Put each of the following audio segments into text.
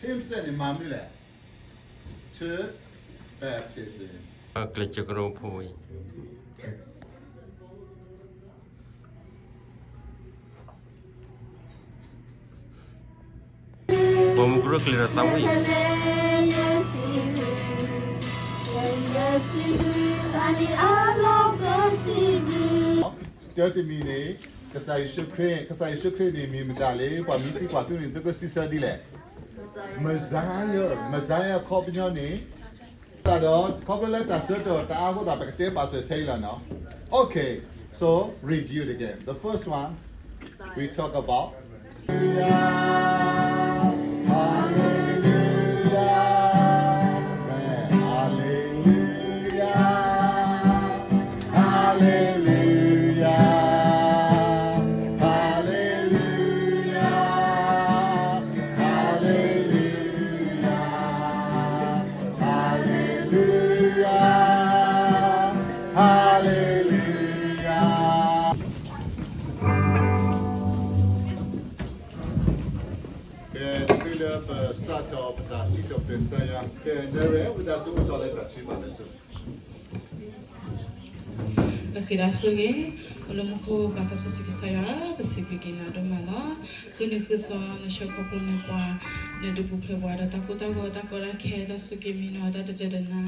Hymns န့ၣ်မၤမနုၤလဲၣ်. Took baptism. အကျဲးစၢးကရိဖိဝံၤ ပမူကရိကျဲးဒီးသးဝံၣ် တၢ်တမံၤန့ၣ် ကစၢ်ယ့ၣ်ၡူးခရံာ်, ကစၢ်ယ့ၣ်ၡူးခရံာ်န့ၣ် မ့ၢ်မတၤလဲၣ်, ပှၤမ့ၢ်သံကွၢ်သုန့ၣ် သုကစံးဆၢဒ်လဲၣ်. မ့၁ၡါယၤ, မ့၁ၡါယၤအခီပညီန့ၣ် တၢ်ဒီး ခီဖျိလၢတၢ်ဆၢတဲာ်တအါအဃိသတး ပကတဲပာ်စၢၤထဲအံၤလီၤနီၤ. Okay, so review it again. The first one, we talk about Hallelujah, hallelujah, amen. Hallelujah, hallelujah, hallelujah, hallelujah, hallelujah, hallelujah. ကဲ, တုၤလၢပစးထီၣ်ပတၢ်စံးထီၣ်ပတြၢၤကစၢ်ယွၤ, ကဲ, နဲဝဲ ဝံသးစူၤအိၣ်ထီၣ်လၢတၢ်ထုကဖၣ်လၢ ပဃ့တၢ်ဆိၣ်ဂ့ၤ, အိၣ်လၢမူခိၣ်ပၢ်သးစီဆှံကစၢ်ယွၤ, ပစံးဘျုးက့ၤနၤဒိၣ်မးလီၤ. ဃုနံၤဃုသီ နဆှၢခီဖျိန့ၢ်ပှၤ နဒုးပူၤဖျဲးပှၤဒီးတၢ်ကိၢ်တၢ်ဂီၤ တၢ်ကီတၢ်ခဲ တၢ်စူၢ်က့ၤမံနီၤ တၢ်တဒၢတနါ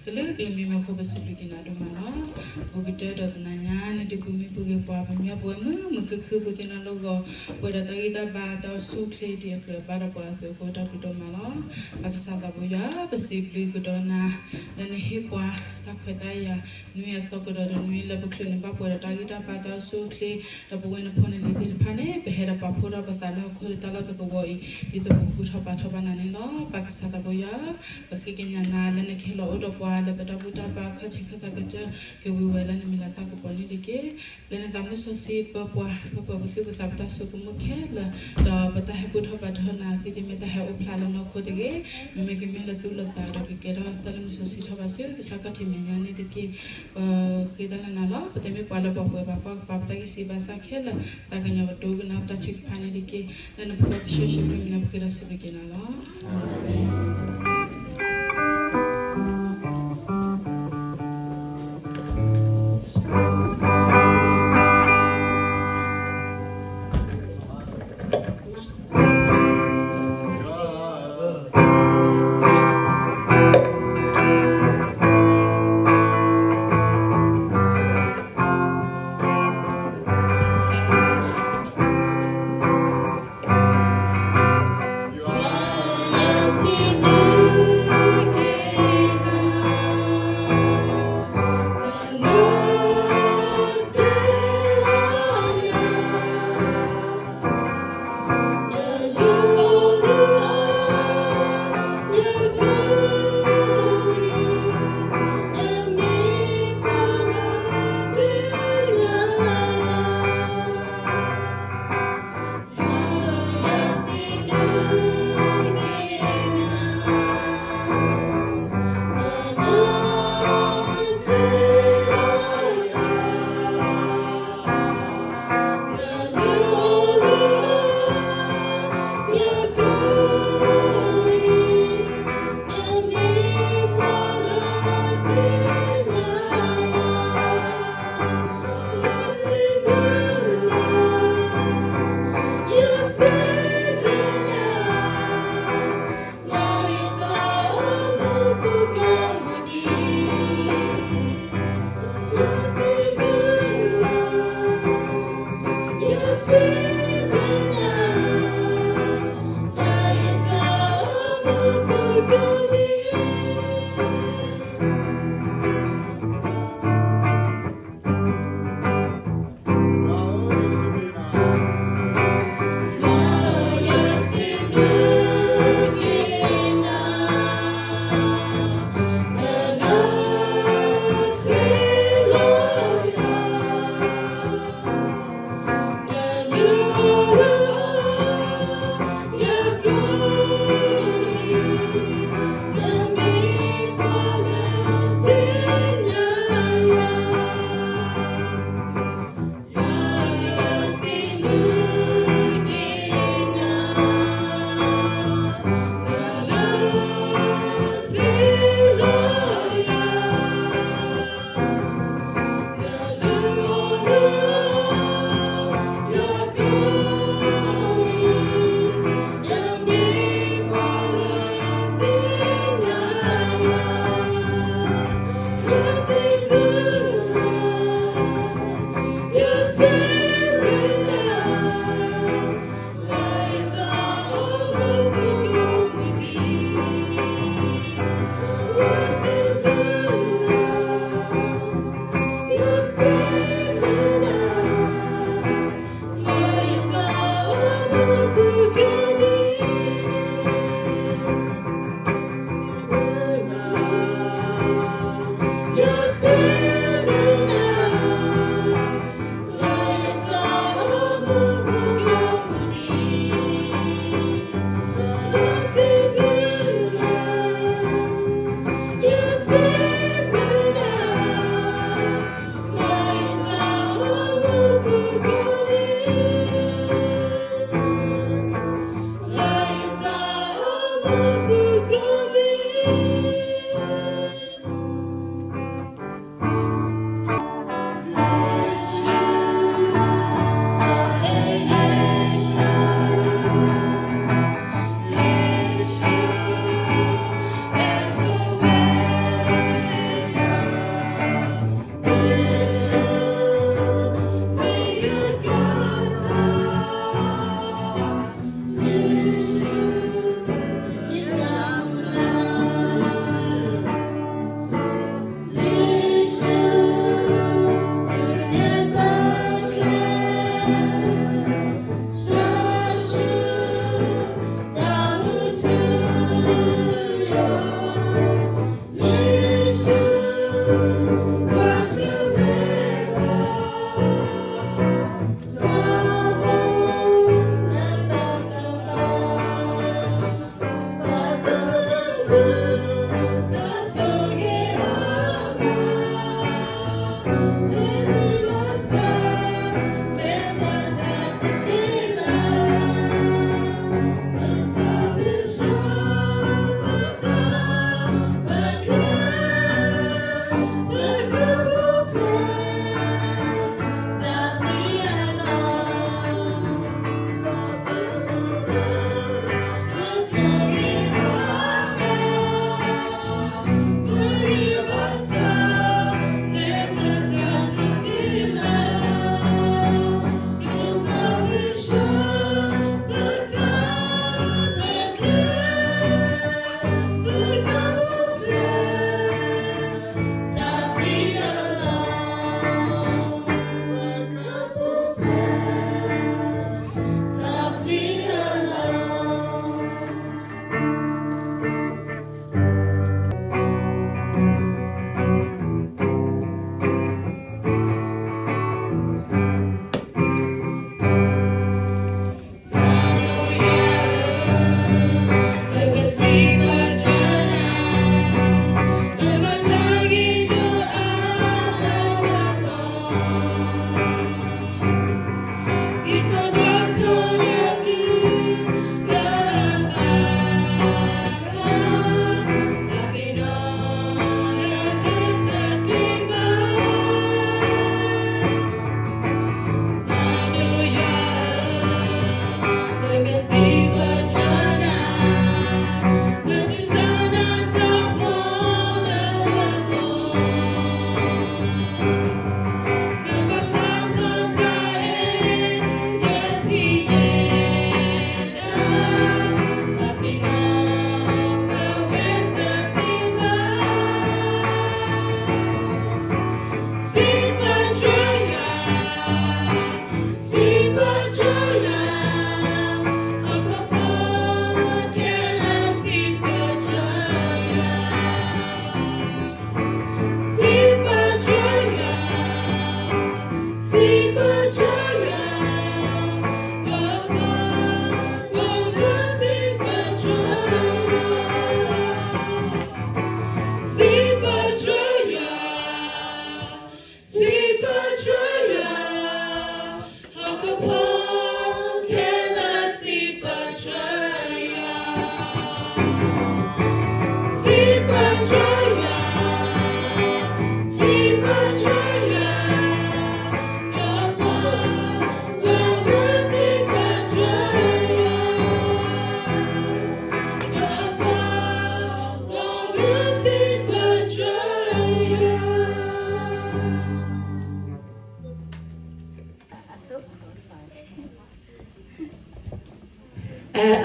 ကလုာ်ကလုာ်မံမံအဃိ ပစံးဘျုးက့ၤနၤဒိၣ်မးလီၤ. ပကတၢၢ်ဒီးတနၤညါ နဒုးပူၤမံပူၤဂ့ၤပှၤ ပမ့ၢ်ပဝဲမုာ်မုာ်ခုၣ်ခုၣ် ပူၤသ့ၣ်နီၣ်လိၣ်ဂီၤ ပှဲၤဒီးတၢ်ဂံၢ်တၢ်ဘါ တၢ်အိၣ်ဆူၣ်အိၣ်ချ့ဒ်အကြၢးဘၣ်ဒီးပှၤအသိးအဃိ တၢ်ဘျုးဒိၣ်မးလီၤ. ပၢ်ကစၢ်သးဘိယွၤ ပစံးဘျုးကဒီးနၤ လၢနဟ့ၣ်ပှၤတၢ်ခွဲးတၢ်ယာ် နွံအသီကဒီးတနွံလၢပချုးန့ၢ်ဘၣ်ပှဲၤဒီးတၢ်ဂံၢ်တၢ်ဘါ တၢ်အိၣ်ဆူၣ်အိၣ်ချ့ ဒီးပဝဲနဖိနလံၤသ့ၣ်တဖၣ်န့ၣ် ပဟဲဒီးပာ်ဖှိၣ်ထီၣ်ပသးလၢဟီၣ်ခိၣ်တၢ်လီၢ်တကဝီၤအံၤ ဒ်သိးပကဘူၣ်ထီၣ်ဘါထီၣ်ဘၣ်နၤန့ၣ်လီၤ. ပၢ်ကစၢ်သးဘိယွၤ ပဃ့ကညးနၤလၢနကဟဲလီၤအိၣ်ဒီးပှၤလၢပတၢ်ဘူၣ်တၢ်ဘါ ခီၣ်ထံးခီၣ်သးကတၢၢ် က့ၤဝံၤဝဲလၢနမံၤလၤသးကပီၤန့ၣ်တက့ၢ်. လၢနသးမုၢ်စီဆှံပၢပှၤ ပပၢပသူၣ်ပသးပတၢ်ဆိကမိၣ်ခဲလၢာ် ဒီးပတၢ်ဟဲဘူၣ်ထီၣ်ဘါထီၣ်နၤသ့ တမ့ၢ်တၢ်ဟဲအိၣ်ဖျါလၢနီၢ်ခိတဂ့ၤ, မ့မ့ၢ်ကမ့ၢ်လၢသူၣ်လၢသးဒီးကကဲထီၣ်တၢ်လၢမုၢ်စီဆှံထီၣ်ဘးဆူ ကစၢ်ခီၣ်ထံးမဲာ်ညါန့ၣ်တက့ၢ်. ပဃ့တၢ်လၢနၤလီၤ. ပတမ့ၢ်ပှၤလၢပှဲၤပှဲၤဘၣ် ပှၤကပာ်ပတၢ်ဂံၢ်စၢ်ဘါစၢ်ခဲလၢာ် သးကညီၤကတိၤကနၣ်ပတၢ်ထုကဖၣ်န့ၣ်တက့ၢ်. လၢနဖိပၢ်ကစၢ်ယ့ၣ်ၡူးခရံာ်မံၤ ပဃ့ဒီးစံးဘျုးက့ၤနၤလီၤ.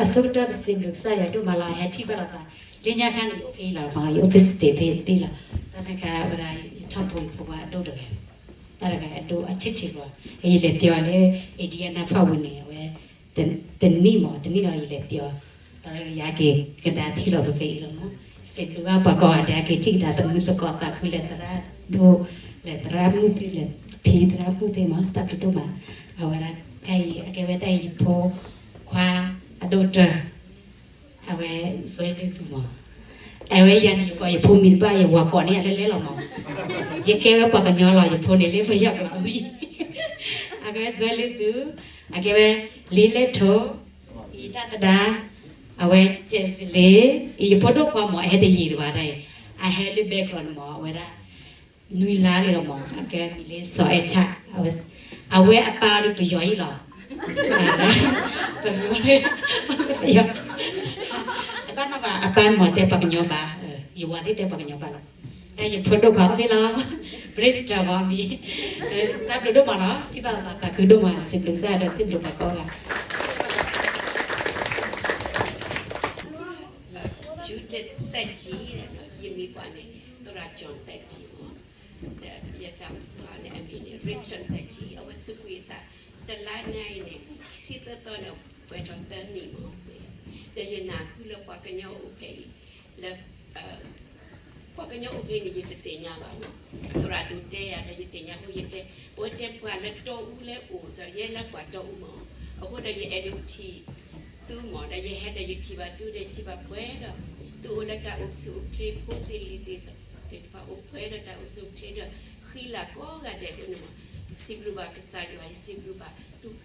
အဆိကတၢၢ် ပစံးဘျုးကစၢ်ယွၤဒိၣ်မးလီၤ. ဟဲထံၣ်ဘၣ်လိာ်သး လၢညါခါန့ၣ် ယအိၣ်ဖဲအံၤလီၤ, ယအိၣ်ဖဲ stage ဖဲအံၤလီၤ. တၢ်တခါဝဲဒၣ် ယထီၣ်ဖိယဖိခွါအဒိၣ်တဂၤ, တၢ်တဂၤအဒိၣ်အဆံးဆံးလီၤ. ယလဲၤပျီလၢ Indianapolis ဝဲန့ၣ် အဝဲ တနံၣ်မး တနံၣ်ဒီးယလဲၤပျီ, ဒီးယက့ၤကဒါထံၣ်လီၤဖဲဖဲအံၤလီၤမး. စံးဘျုးဘၣ်ပှၤကိးဂၤဒဲး က့ၤထံၣ်ကဒါ သမုသကိးသးခု လဲၤသရၣ်ဒိၣ်, လဲၤသရၣ်မုၣ်သ့ၣ် လဲၤဖံသရၣ်မုၣ်သ့ၣ်မး တၢ်ဘျုးဒိၣ်မး. အဝဲဒၣ်တၢ်အံၤ အကဲဝဲတၢ်အံၤယဖိခွါအဒိၣ်တၢၢ်, အဝဲ စွဲလ့သူမး. အဝဲယၤန့ၣ် ယကိးယဖိမံၤတဘၣ် ယဝၤကိးန့ၢ်ယၤလဲၣ်လဲၣ်လီၤမး. ယကဲဝဲပှၤကညီလီၤ ယဖိန့ၣ် လၢပယီၤကျိာ်မံၤ. အကဲဝဲစွဲလ့သူ, အကဲဝဲ လ့လဲၢ်ထိ, ယတၢ်သဒါ, အဝဲ ကဲးစလ့ အံၤ ယဖိဒိၣ်ခွါမ့ၢ် အဟဲတယံာ်တဘၣ်ဒၣ်အံၤ, အဟဲလၢ background န့ၣ်မ့ၢ် အဝဲဒၣ် နွံလါလံဒီးမ့ၢ် အကဲမံၤလၢစီၤအဲၣ်ဆၣ်, အဝဲအပၢ်ဒီးပယီၤအံၤလီၤ. ပယီၤ, တဘၣ်နီၢ်ဘၣ် အပၢ်မ့ၢ်တဲပှၤကညီဘၣ်, ယဝၤသ့ၣ်တဲပှၤကညီဘၣ်လီၤ. တၢ်ယဖိဒိၣ်ခွါအိၣ်ဖဲလီၤ, Bristol မ့ၢ်မံၤ, တၢ်ဘျုးဒိၣ်မးလီၤ, ထံၣ်ဘၣ်သးသးခုဒိၣ်မး, စံးဘျုးကစၢ်ဒီးစံးဘျုးပှၤကိးဂၤ Judith သက်ကြီး, ယမံၤပှၢ်န့ၣ် သရၣ် John သက်ကြီးမ့ၢ်, ဒီးယတၢ်ဖိခွါန့ၣ် အမံၤန့ၣ် Richard သက်ကြီး, အဝဲစူးကွံာ်အသး တလါညါအံၤန့ၣ် ဆံသၢသီန့ၣ် ပှဲၤထီၣ်သၢနံၣ်မ့ၢ်, ဒီးယနၢ်ဟူလၢပှၤကညီအိၣ်ဖဲအံၤ, လၢ ပှၤကညီအိၣ်ဖဲန့ၣ် ယတသ့ၣ်ညါဘၣ်မ့ၢ်, သရၣ်ဒိၣ်တဲယၤဒီးယသ့ၣ်ညါအဃိယတဲ, အဝဲတဲပှၤလၢတီအူလၢအိၣ်, ယဲလၢပှၤတီအူမ့ၢ်, အဃိဒီးယအဲၣ်ဒိးထံၣ်သုမ့ၢ်, ဒီးယဟဲဒီးယထံၣ်ဘၣ်သုဒီးယထံၣ်ဘၣ်ပှဲၤဒီး, သုအိၣ်လၢတၢ်အိၣ်ဆူၣ်အိၣ်ချ့ ဖိသ့ၣ်လံၤသ့ၣ်တဖၣ်အိၣ်ပှဲၤဒီးတၢ်အိၣ်ဆူၣ်အိၣ်ချ့ဒီး ဃံလၤကိးဂၤဒဲးဒိၣ်န့ၣ်မ့ၢ်, ယစံးဘျုးဘၣ်ကစၢ်ယွၤ, ယစံးဘျုးဘၣ်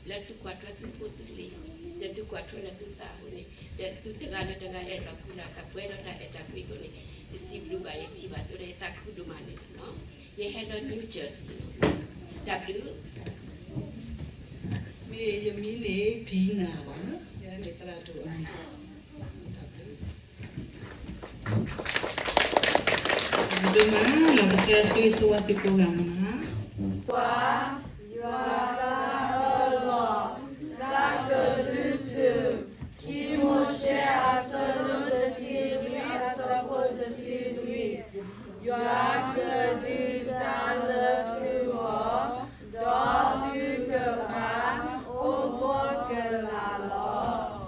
လၢသုကွၢ်ထွဲသုဖိသုလံၤ, ဒီးသုကွၢ်ထွဲလၢသုသးအဃိန့ၣ်, ဒီးသုတဂၤလၢတဂၤအဲၣ်ဒိးဃံလၤတၢ်ပှဲၤဒီးတၢ်အဲၣ်တၢ်ကွံအဃိန့ၣ်, ယစံးဘျုးဘၣ်ယထံၣ်ဘၣ်သုဒီးယသးခုဒိၣ်မးန့ၣ်လီၤ. ယဟဲလၢ New Jersey လီၤ. တၢ်ဘျုး မ့ၢ်ယမံၤန့ၣ် Dina လီၤ, ယန့ၣ်သရၣ်ဒိၣ်အမံၤ, တၢ်ဘျုး ဒိၣ်မးလီၤ, ကစၢ်ယွၤဆိၣ်ဂ့ၤဆိၣ်ဝါသုကိးဂၤမးနီၤ. ယွၤအၢၣ်လီၤ, တၢ်ကလုၢ်ထူ, ခံမိၤၡ့ အဆၢဒိၣ်တဆံလွံၢ် အဆၢဖိတဆံလွံၢ်, ယွၤကဒုးတၢ်လၢသုဂီၢ်, ဒီးသုကဘၣ်အိၣ်ဘှီၣ်ကလာ်လီၤ.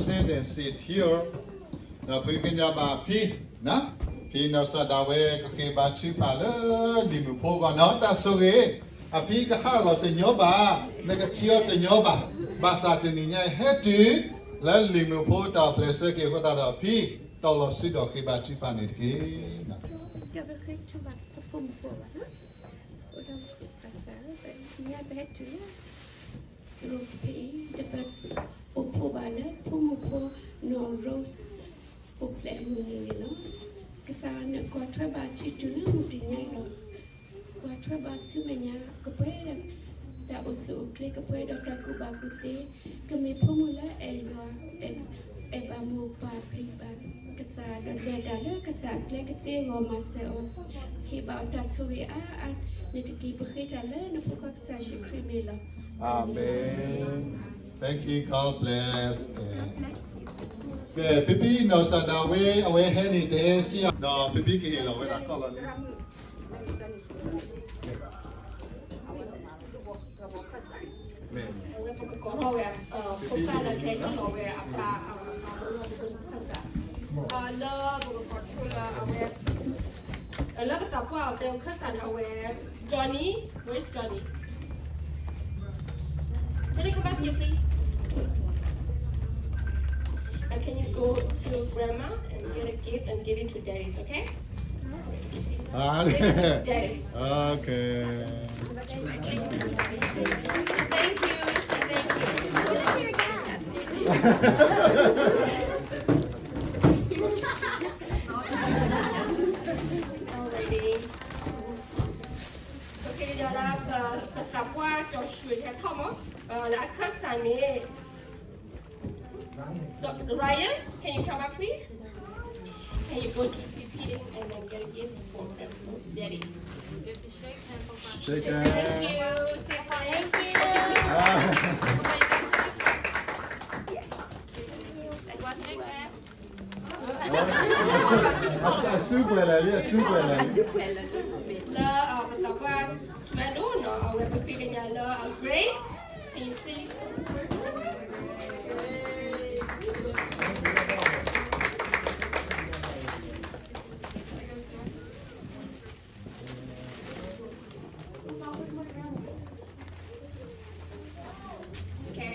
Sit and sit here. ဒီးပဃ့ကညးဘၣ်အဖံ, ဖံနီၢ်စၢ်ဒၣ်ဝဲကဃ့ဘါထုကဖၣ်လၢလံာ်မုာ်ဖိအဂီၢ်နီၤ, တၢ်ဆိၣ်ဂ့ၤ, အဖံကဟးလီၤတညီဘၣ်, နကထံၣ်အီၤတညီဘၣ်, ဘၣ်ဆၣ်တနံၤညါအံၤဟဲတုၤလၢလံာ်မုာ်ဖိတၢ်အိၣ်ဖျဲၣ်ဆၢက့ၤအဃိသတးဒီး အဖံတီၢ်လီၤစုဒီးဃ့ဘါထုကဖၣ်န့ၣ်တက့ၢ်. ဒီးပဃ့ထုကဖၣ်ပဖိမုၣ်ဖိဘၣ်နီၤ, အိၣ်ဒီးပသးစၢ်, ညါပဟဲတုၤလၢ ရိဖ့အံၤ ဒီးပအိၣ်ဖှိၣ်ဘၣ်လၢဖိမုၣ်ဖိနီၢ်ရိစၢ် အိၣ်ဖျဲၣ်အမုၢ်နံၤန့ၣ်လီၤ. ကစၢ်နကွၢ်ထွဲဘၣ်အစုတုၤလၢမုၢ်တနံၤညါအံၤလီၤ. ကွၢ်ထွဲဘၣ်ဆူမဲာ်ညါ ကပှဲၤဒီးတၢ်အိၣ်ဆူၣ်အိၣ်ချ့, ကပှဲၤဒီးတၢ်ကူၣ်ဘၣ်ကူၣ်သ့, ကမ့ၢ်ဖိမုၣ်လၢအဲၣ်ယွၤ, အဲၣ်ဘၣ်မိၢ်ပၢ်ဖံးဘၣ်ကစၢ်, ဒီးလဲၤတၢ်လၢကစၢ်အကျဲကသ့အဂီၢ်မၤစၢၤအီၤ, ဟ့ၣ်ဘၣ်အီၤတၢ်ဆိၣ်ဂ့ၤအါအါန့ၣ်တက့ၢ်. ပဃ့တၢ်လၢနဖိခွါကစၢ်ယ့ၣ်ၡူးခရံာ်မ့ၢ်လီၤ. Amen. Thank you. God bless. ကဲ ဖံဖံနီၢ်စၢ်ဒၣ်ဝဲ အဝဲဟဲန့ၣ်တဟဲစ့ၢ်, ဒီးဖံဖံကဟ့ၣ်လီၤဝဲဒၣ်ခီၣ်လီၤန့ၣ် အဝဲပကကိးထီၣ်ဝဲ ဖိသၣ်လၢကဟဲဟ့ၣ်လီၤဝဲအပၢ်အမါခၢၣ်စး, လၢပကကိးထီၣ်လၢအဝဲ လၢပသးပှၢ်အီၤတဲခၢၣ်စးန့ၣ် အဝဲ Johnny, where's Johnny? Johnny, come up here, please. And can you go to grandma and get a gift and give it to daddy, okay? Daddy. Okay. Say thank you. Say thank you. Alrighty. Okay, ဒီးလၢပသးပှၢ်ကၠီၤရွှ့ၣ်ဟဲထီၣ်မး, လၢအခၢၣ်စးန့ၣ် Ryan, can you come up, please? Can you go to P P and then get a gift for daddy? Shake hands. Thank you. Say hi. Thank you. အစုပှဲၤလၢ အစုပှဲၤလၢ လၢပသးပှၢ်ထွဲဒိၣ်နီၤ အဝဲပဃ့ကညးလၢ Grace, can you please? Okay,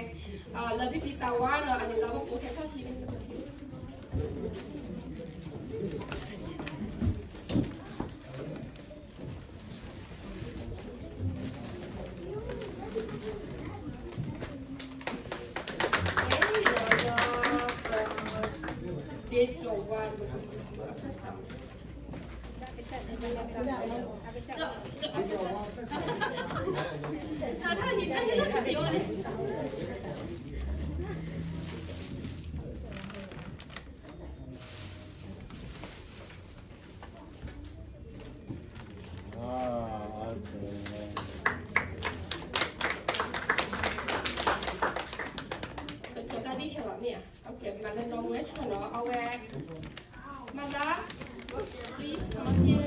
လၢပဖံသးဝါနီၤ အန့ၣ်လၢပဖိဟဲထီၣ်ခံန့ၣ် ကစီၤတၢ်ဒ်ဟဲဝဲမ့ၢ်ဧါ. Okay, မၤလၢနီၢ်မွဲဆိနီၤ အဝဲ Mother, please come up here.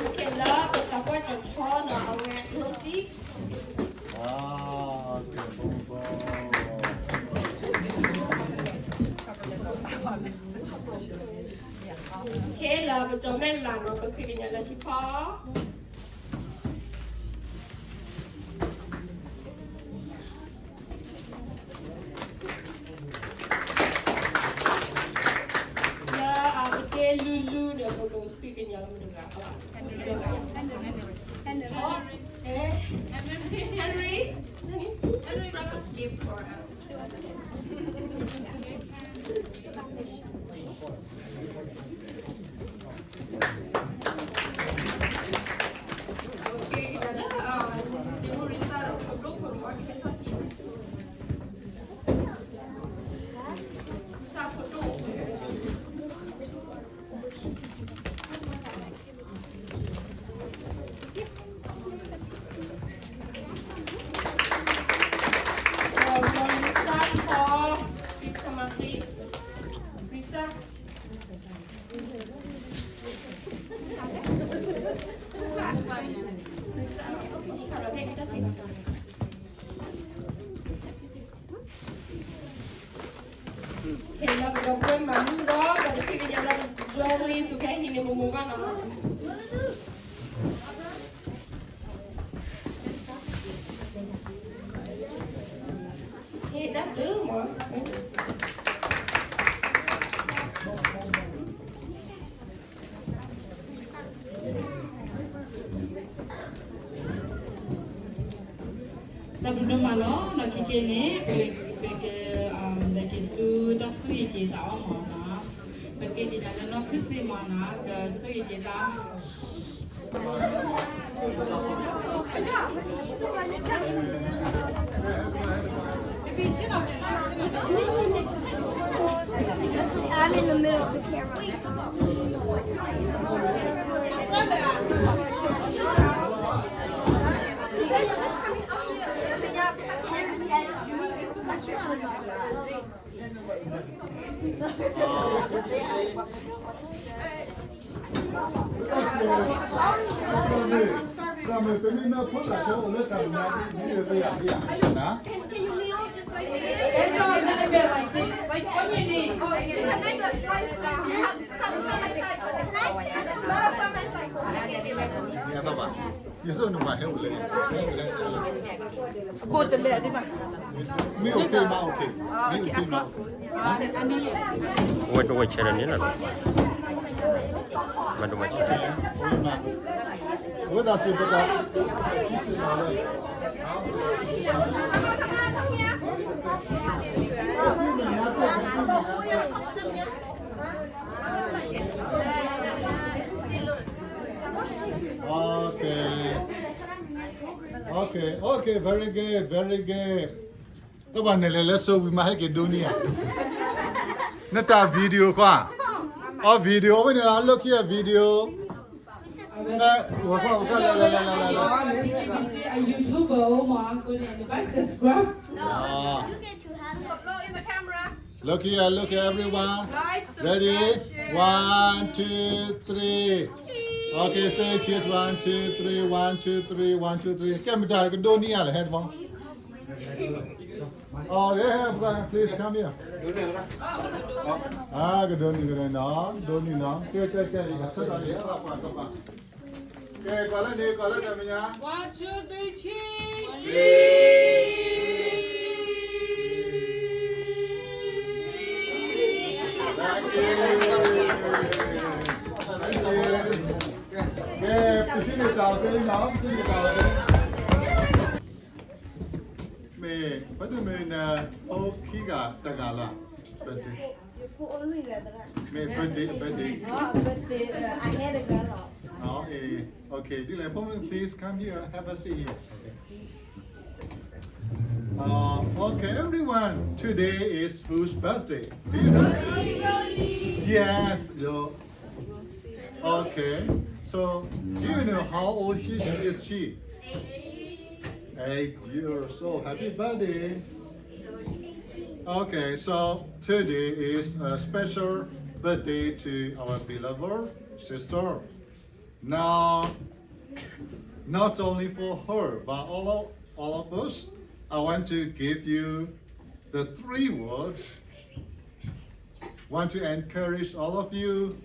Okay, လၢပသးပှၢ်ကၠီၤဆီနီၤ အဝဲ Rosie. Okay, လၢပကၠီၤမဲၢ်လးနီၤ ပဃ့ကညးလၢ Shipon. လၢအပတဲလူလူဒီး ပကဃ့ကညးလၢမတၤတဂၤ, Henry, Henry, Henry, grab a gift for us. ခဲလၢာ်ကဒီးပှဲၤမၤမုၢ်ဒီး ဒီးတဖံးကညးလၢ Israeli သူခဲဟံးန့ၢ်မူမူဘၣ်နီၤ. ဟ့ၣ်တၢ်ဘျုးမး. တၢ်ဘျုးဒိၣ်မးလီၤ. ဒီးခဲကနံၣ်အံၤန့ၣ် ပက ပက လဲၤက့ၤဆူတၢ်ဆိၣ်ဂ့ၤက့ၤတၢ်အီၣ်မးနီၤ. ပကသ့ၣ်ညါလၢနီၢ်ခံစ့မးနီၤ ကဆိၣ်ဂ့ၤက့ၤတၢ် I'm in the middle of the camera. Can you kneel just like this? Everyone, a little bit like this. Like, what do you need? Some, some, some, some. ဘိးတလဲဒီးဘၣ် မ့ၢ်အိၣ်က့မ့ၢ်အိၣ်က့ မ့ၢ်အိၣ်က့မ့ၢ်အိၣ်က့ ဝဲတဝဲဆဲးဒီးန့ၣ်လီၤ မၤဒိၣ်မၤဆဲး ဝဲဒၣ်စ့ၢ်ကီး Okay. Okay, okay, very good, very good. တဘၣ်န့ၣ်လဲၤလၢစိဝံၤမးဟဲက့ၤဒိးန့ၢ်ဧါ နတၢ် video ခွါ အ video ဝဲန့ၣ် look here video. Look here, look here, everyone. Ready? One, two, three. Okay, say cheers. One, two, three. One, two, three. One, two, three. ကဲ မတၤကဒိးန့ၢ်ဧါလဲၣ် ဟဲတဘျီ Okay, everyone, please come here. ကဒိးန့ၢ် ကဒိးန့ၢ်နီၤ ဒိးန့ၢ်နီၤ ကဲ ကဲ ကဲ ကဲ ကဲ ကွၢ်လၢန့ၣ် ကွၢ်လၢတၢ်မဲာ်ညါ One, two, three, cheese. Thank you. Thank you. ကဲ ပစံးန့ၢ်တၢ်အီၤသ့နီၤ ပစံးန့ၢ်တၢ်အီၤသ့ မ့ၢ် ဖဲဒၣ်မ့ၢ်န ဖိခံဂၤတဂၤလၢ birthday မ့ၢ် birthday birthday အ birthday အ birthday အ အဟဲတဂၤလီၤ Okay, Dylan, please come here, have a seat here. Uh, okay, everyone, today is whose birthday? Do you know? Yes, your Okay, so do you know how old she is? She eight years old. Happy birthday. Okay, so today is a special birthday to our beloved sister. Now, not only for her, but all of, all of us, I want to give you the three words want to encourage all of you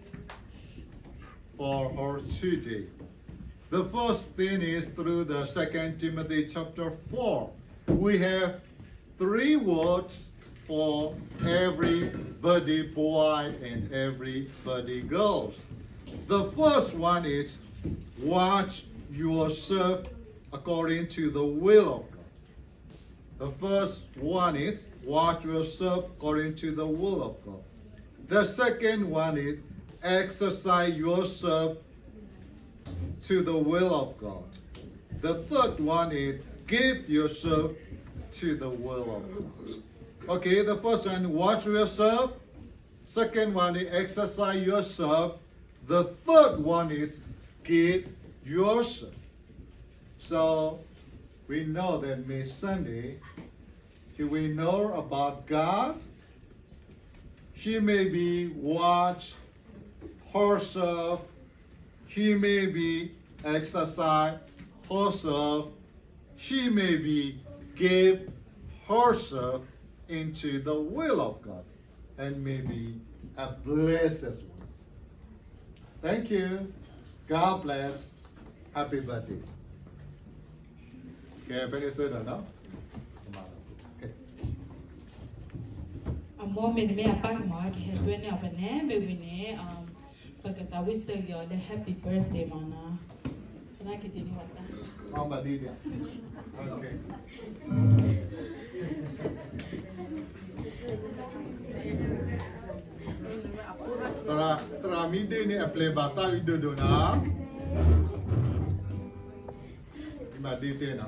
for our today. The first thing is through the Second Timothy chapter four. We have three words for everybody boy and everybody girls. The first one is watch yourself according to the will of God. The first one is watch yourself according to the will of God. The second one is exercise yourself to the will of God. The third one is give yourself to the will of God. Okay, the first one, watch yourself. Second one is exercise yourself. The third one is give yourself. So we know that Miss Sunday, she will know about God. She may be watch herself. She may be exercise herself. She may be give herself into the will of God and may be a blessed one. Thank you. God bless. Happy birthday. ကဲ ဖဲန့ၣ်ဆၢဒီးနီၤ အမိၢ်မ့တမ့ၢ် အပၢ်ကမၤ ကဟဲတွဲန့ၢ်အီၤဖဲန့ၣ် မ့ၢ်ဝံၤန့ၣ် ပကသးဝံၣ်ဆၢက့ၤအီၤလၢ Happy birthday မးနီၤ. သနာ်က့ဒ်န့ၣ်ဝဲတၢ် သရၣ်မံဒ့န့ၣ် အပျဲၢ်ဘၣ်သးအုးဒိၣ်ဒိၣ်နီၤ. မၤဒ့တဲနီၤ. တၢ်ပ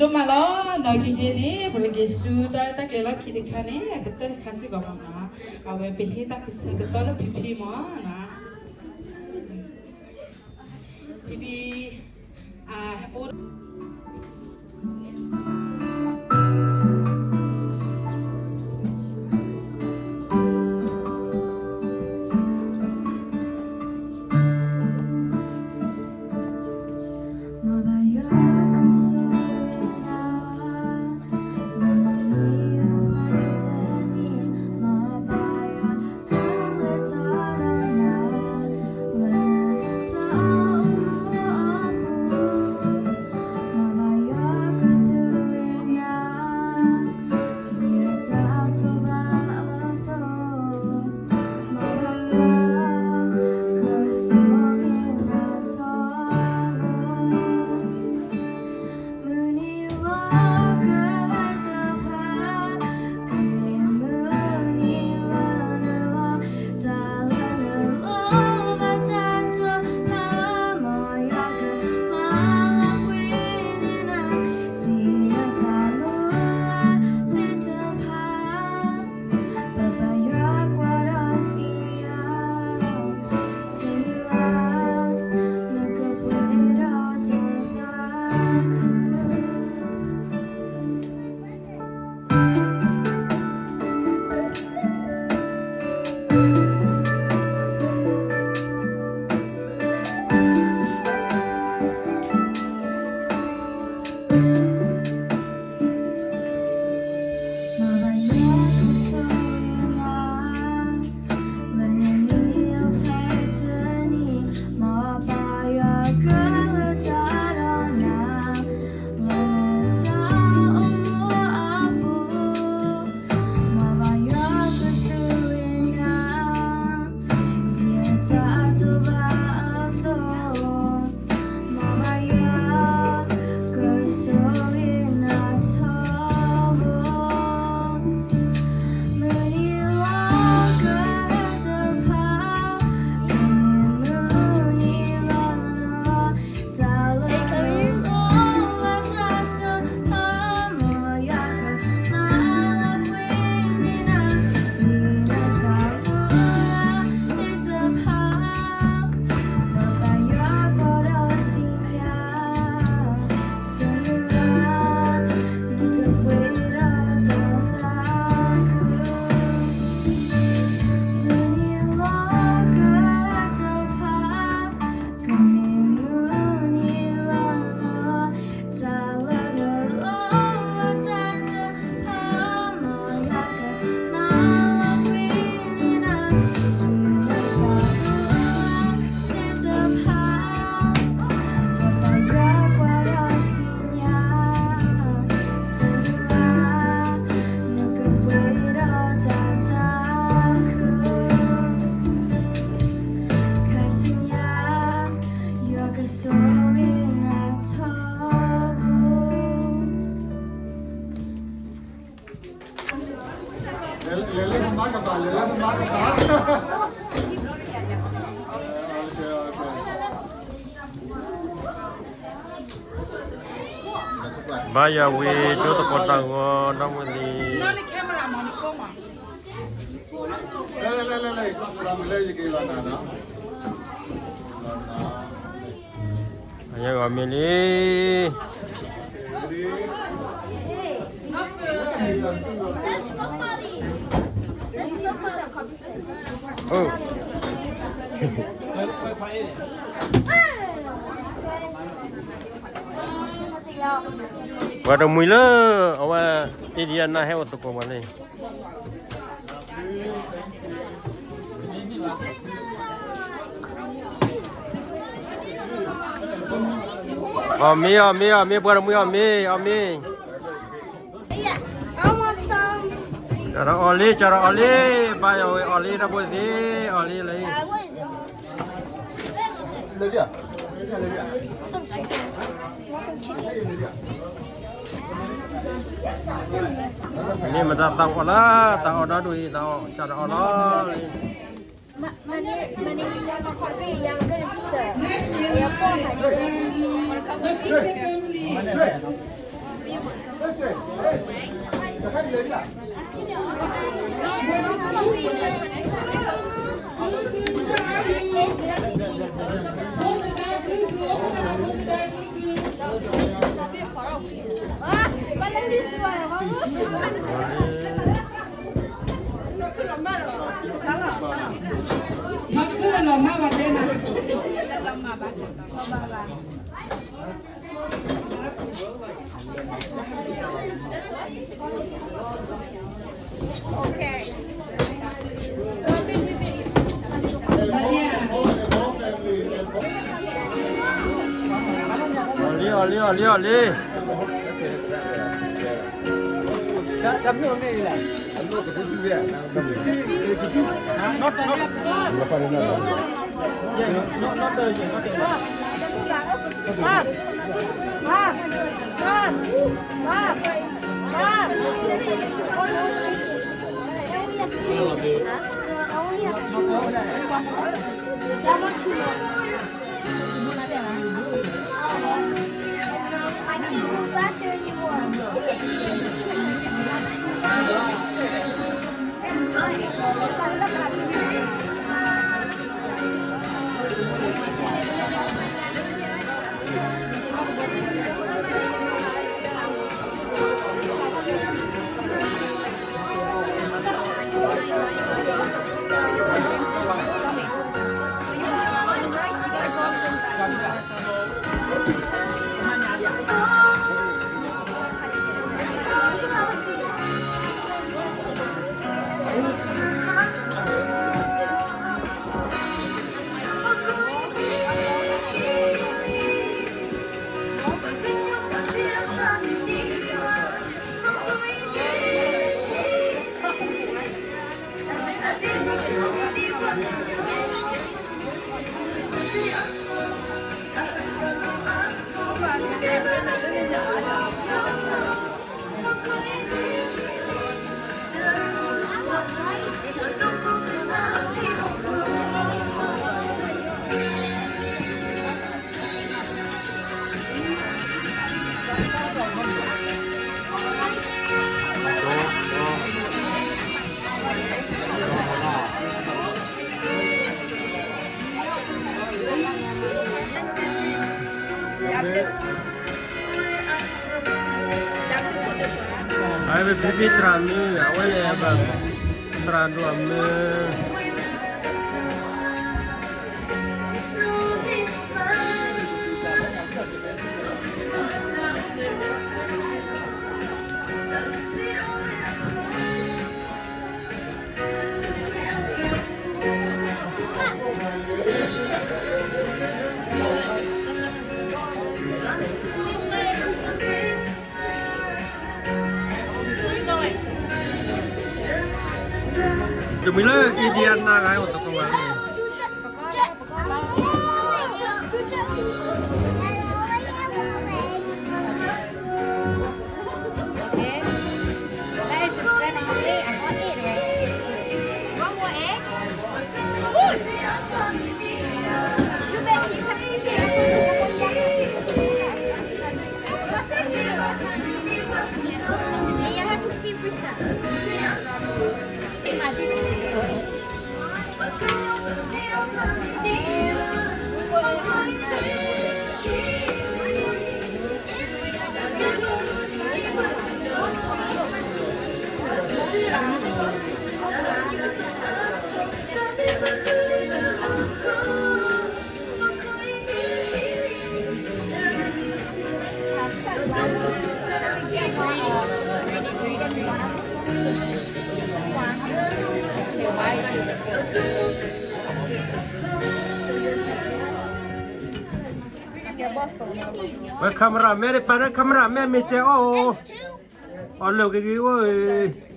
ဒိၣ်မးလီၤ. နီၢ်က့ၤက့ၤန့ၣ် ပကက့ၤဆူတၢ် တၢ်ကဲလီၢ်ခံတခါန့ၣ် အကတၢၢ်တခါစ့ၢ်ကီးမးနီၤ. အဝဲပဟ့ၣ်တၢ်ကဆၢကတီၢ်လၢဖံဖံမးနီၤ. ဖံဖံ အိၣ် လဲၤလၢနမါကပၤ, လဲၤလၢနမါကပၤ. ဘါယွၤဝံၤ ဒိသကိးတၢ်ဂီၤ ဒီပုၢ်ဝဲၢ်သ့ၣ်. အယဂီၢ်မ့ၢ်လံ. ပှၤတမှံၤလၢ အဝဲ Indiana ဟဲအိၣ်သကိးပှၤန့ၣ်. အီၣ်မ့ၤ အီၣ်မ့ၤ အီၣ်မ့ၤ ပှၤတမှံၤ အီၣ်မ့ၤ အီၣ်မ့ၤ. ကဒီးအီၣ်လံ ကဒီးအီၣ်လံ, ဘါယွၤဝံၤအီၣ်လံ ဒီပုၢ်ဝဲၢ်သ့ၣ်, အီၣ်လံလံ. န့ၣ်မတၤသးအီၣ်လၢ တၢ်အီၣ်ဒီဒူၣ်အံၤ တၢ်အီၣ်ကဒီးအီၣ်လီၤ. Okay. အီၣ်လံ အီၣ်လံ အီၣ်လံ အီၣ်လံ. အဝဲဖဲဖဲသရၣ်မုၣ် အဝဲလဲၤဘၣ်သရၣ်ဒိၣ်အမုၢ်. တမံၤလၢ Indiana ဂၤအိၣ်သကိးမးန့ၣ်. Okay. That is his grandma. Hey, I want it. ဝဲ camera man န့ၣ် ပာ်လၢ camera man မ့ၢ်ကဲအီၣ်အိၣ် အီၣ်လၢကဂ့ၤအိၣ် ပှ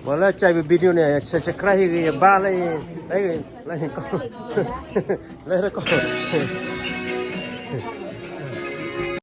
ၤလၢကြိုက် video န့ၣ် subscribe ဟ့ၣ်ဂ့ၤယဘါလၢ လၢ လၢ လၢ လၢ